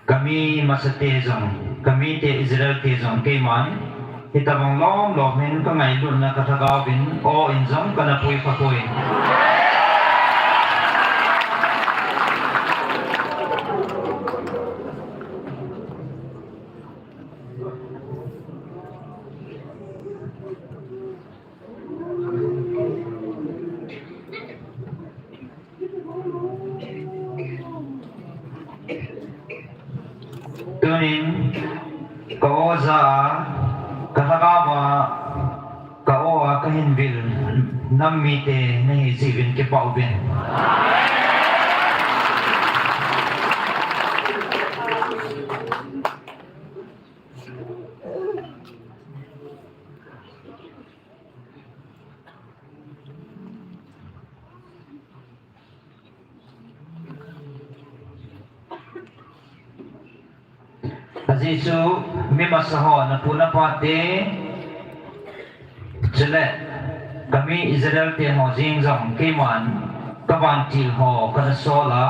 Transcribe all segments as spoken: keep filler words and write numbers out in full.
Kami masate jong, kamite Israel te jong keiman hitabang lom lom hin kangailutna kalhagao vin, aw in jong kana pui kha poi. Tunin ka aw ja a, kalhagao a, ka aw a kahin vil nam mite nahi jeh uvin kipah uvin. Ajeh chu mi masa ho, napu napa te, chule kami Israel te ho jeng jong keiman kavantil ho kana sol a,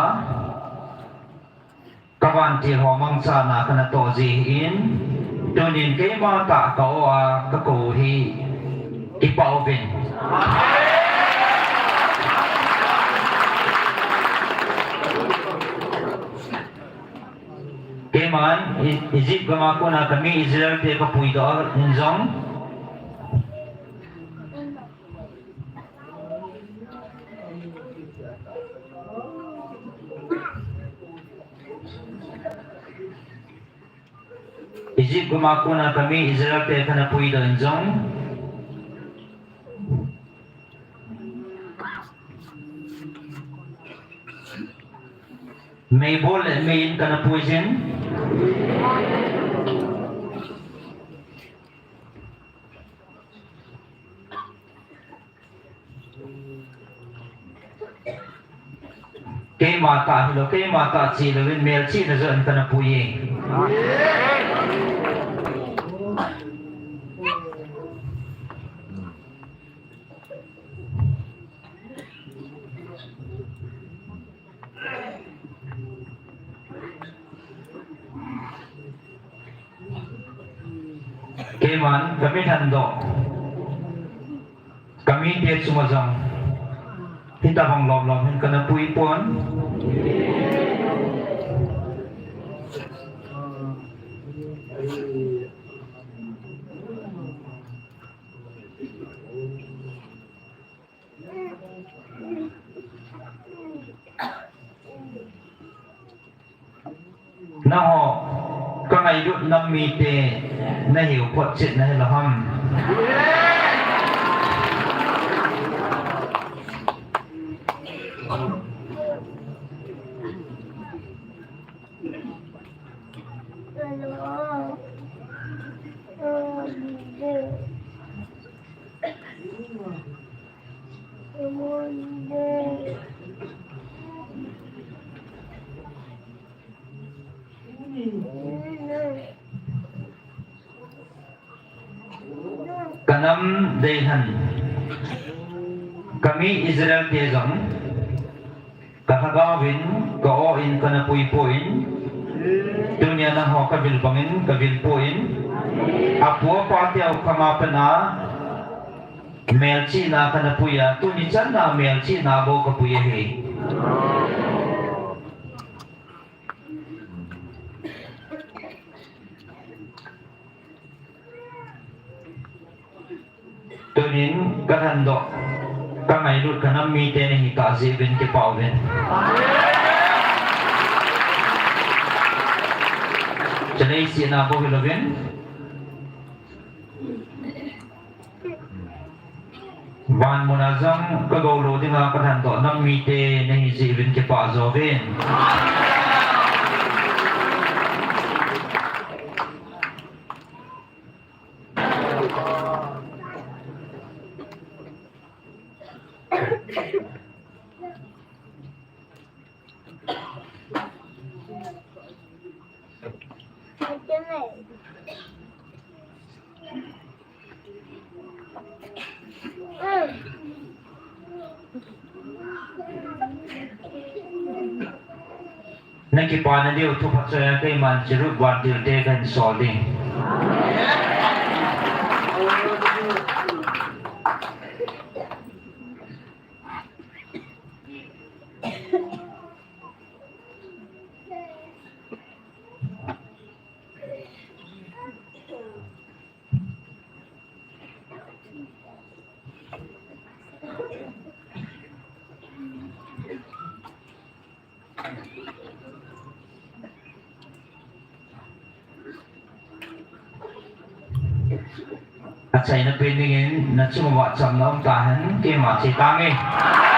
kavantil ho mangchana kana toh jeh in, tunin keima tah ka aw a kakou hi kipah uvin. Keiman Egypt gam a kona kami Israel te kapuidoh in jong, Egypt gam a kona kami Israel te kana puidoh in jong, meibol le mei in kana pui jin. Keima tah hilou, keima tah cheh louvin melchihna joh in kana pui e. Keiman kami thandoh, kamite chunga jong hitabang lom lom hin kana pui pon. Nangho kangailut nam mite nahiu photchet nahi lou ham? Kanam deilhen, kami Israel te jong kalhagao vin, ka aw in kana pui poi. Tunia nangho kavil bangin kavil poi. Apu apa teu khama pana melchihna kana pui a, tuni channa melchihna bou kapui ahi. Tunin kathandoh, kangailut kanam mite nahi kajeh uvin kipah uvin. Chalei sina bou hilouvin, van muna jong kagoulou dinga kathandoh nam mite nahi jeh uvin kipah jouvin. Kipana diu thu phatchoi a keiman Jerub Vantil te kahin sol ding. Achaina pen dingin nachung uva chamna um tahen, keima che tange.